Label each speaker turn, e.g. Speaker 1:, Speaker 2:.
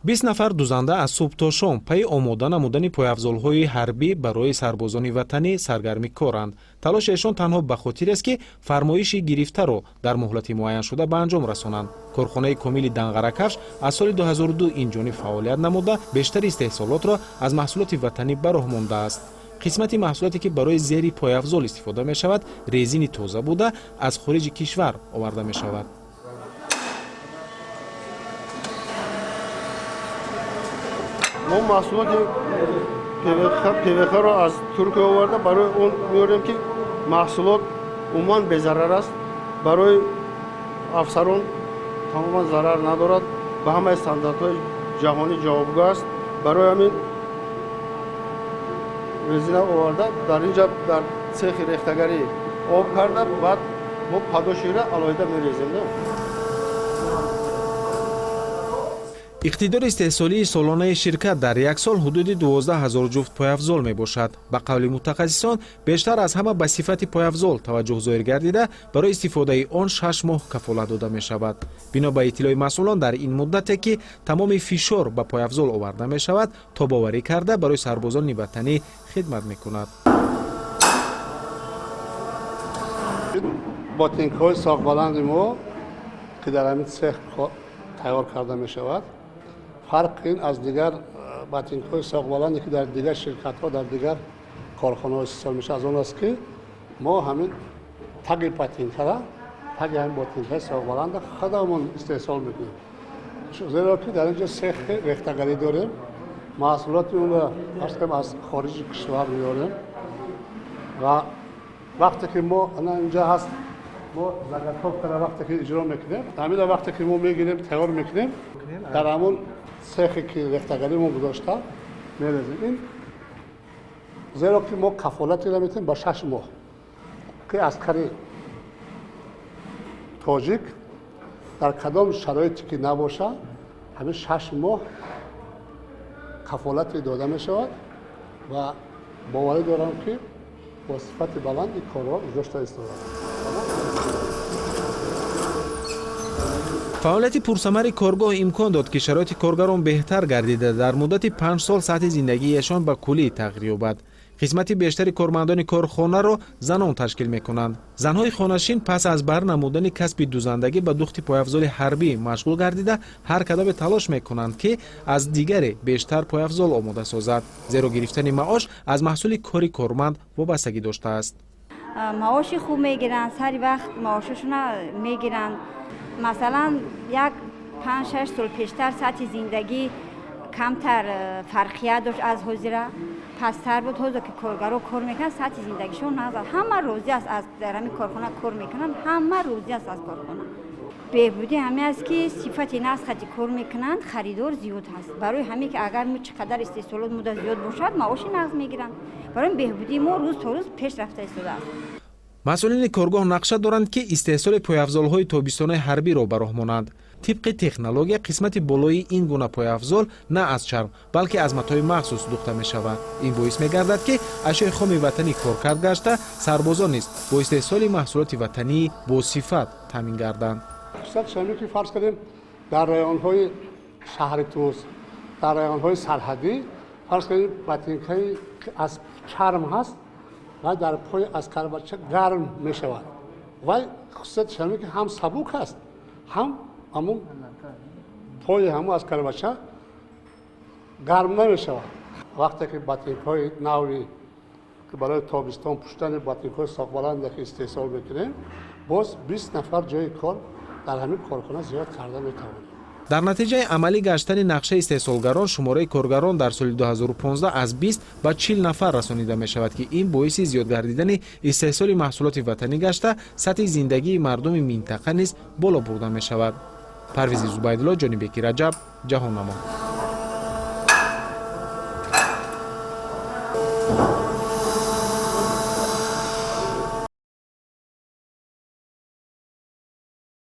Speaker 1: 20 нафар дузанда аз субҳ то шом пайи омода намудани пойафзолҳои ҳарбӣ барои сарбозони ватанӣ саргарми коранд. Талоши эшон танҳо ба хотирест, ки фармоиши гирифтаро дар муҳлати муайяншуда ба анҷом расонанд. Корхонаи Комили Данғаракафш аз соли 2002 инҷониб фаъолият намуда, бештари истеҳсолотро аз маҳсулоти ватанӣ ба роҳ мондааст. Қисмати маҳсулоте, ки барои зери пойафзол истифода мешавад, резини тоза буда, аз хориҷи кишвар оварда мешавад.
Speaker 2: Мо маҳсулоти ПВХ-ро аз Туркия оварда, барои он меорем, ки маҳсулот умуман безарар аст, барои афсарон тамоман зарар надорад, ба ҳамаи стандартҳои ҷаҳонӣ ҷавобгӯ аст. Барои ҳамин резина оварда, дар ин ҷа дар цехи рехтагарӣ об карда, баъд мо подошвира алоҳида мерезем.
Speaker 1: Иқтидори истеҳсолии солонаи ширкат дар як сол ҳудуди 12 ҳазор ҷуфт пойафзол мебошад. Ба қавли мутахассисон, бештар аз ҳама ба сифати пойафзол таваҷҷӯҳ зоҳир гардида, барои истифодаи он 6 моҳ кафолат дода мешавад. Бино ба иттилои масъулон, дар ин муддате ки тамоми фишор ба пойафзол оварда мешавад, тобоварӣ карда барои сарбозони ватанӣ хидмат мекунад.
Speaker 3: Ботинкҳои соқбаланди мо, ки дар ҳамин цех тайёр карда мешавад, фарқ ин аз дигар ботинкҳои соқбаланде, ки дар дигар ширкатҳо, дар дигар корхонаҳо истеҳсол мешавад, аз он аст, ки мо ҳамин таги ботинкара, таги ҳамин ботинкаи соқбаланда худамон истеҳсол мекунем, зеро ки дар ин ҷо цехи рехтагарӣ дорем. Маҳсулоти онро, фарз кунем, аз хориҷи кишвар меорем ва вақте ки мо ана инҷа ҳаст, мо заготовкара вақте ки иҷро мекунем, ҳамина вақте ки мо мегирем, тайёр мекунем, дар ҳамон цехе ки рехтагарӣ мо гузошта мерезем. Ин зеро ки мо кафолатеро метиҳем ба 6 моҳ, ки аскари тоҷик дар кадом шароите ки набошад, ҳамин 6 моҳ кафолате дода мешавад ва боварӣ дорам, ки бо сифати баланд ин корҳо гузошта истодааст.
Speaker 1: Фаъолияти пурсамари коргоҳ имкон дод, ки шароити коргарон беҳтар гардида, дар муддати 5 сол сатҳи зиндагиашон ба куллӣ тағйир ёбад. Қисмати бештари кормандони корхонаро занон ташкил мекунанд. Занҳои хонашин пас аз бар намудани касби дузандагӣ ба духти пойафзоли ҳарбӣ машғул гардида, ҳар кадоме талош мекунанд, ки аз дигаре бештар пойафзол омода созад, зеро гирифтани маош аз маҳсули кори корманд вобастагӣ доштааст.
Speaker 4: Маоши хуб мегиранд, сари вақт маошашона мегиранд. Масалан, як 5-6 сол пештар сатҳи зиндагӣ камтар фарқият дошт, аз ҳозира пасттар буд. Ҳозир ки коргаро кор мекунанд, сатҳи зиндагишон нағз, ҳама розӣ аст. Аз дар ҳамин корхона кор мекунанд, ҳама розӣ аст аз корхона. Беҳбудӣ ҳаме аст, ки сифати нағз хати кор мекунанд, харидор зиёд ҳаст. Барои ҳаме ки агар мо чӣ қадар истеҳсолот муда зиёд бошад, маоши нағз мегиранд. Барои беҳбудии мо рӯз то рӯз пеш рафта истодааст.
Speaker 1: Масъулини коргоҳ нақша доранд, ки истеҳсоли пойафзолҳои тобистонаи ҳарбиро ба роҳ монанд. Тибқи технология, қисмати болоии ин гуна пойафзол на аз чарм, балки аз матои махсус духта мешавад. Ин боис мегардад, ки ашёи хоми ватанӣ коркард гашта, сарбозон низ бо истеҳсоли маҳсулоти ватании босифат таъмин гарданд.
Speaker 3: Хусусиятш ҳамин, ки фарз кардем, дар районҳои шаҳри Тӯс, дар районҳои сарҳадӣ, фарз кардем, ботинкаи аз чарм ҳаст ва дар пои аскарбача гарм мешавад. Вай хусусиятш ҳамин, ки ҳам сабук аст, ҳам ҳамун пои ҳамун аскарбача гарм намешавад. Вақте ки ботинкҳои нави, ки барои тобистон пӯшидани ботинкҳои соқбаланде ки истеҳсол мекунем, боз 20 нафар ҷои кор дар ҳамин корхона зиёд карда метавонем.
Speaker 1: Дар натиҷаи амалӣ гаштани нақшаи истеҳсолгарон, шумораи коргарон дар соли 2015 аз 20 ба 40 нафар расонида мешавад, ки ин боиси зиёд гардидани истеҳсоли маҳсулоти ватанӣ гашта, сатҳи зиндагии мардуми минтақа низ боло бурда мешавад. Парвизи Зубайдулло, Ҷонибеки Раҷаб, Ҷаҳоннамо.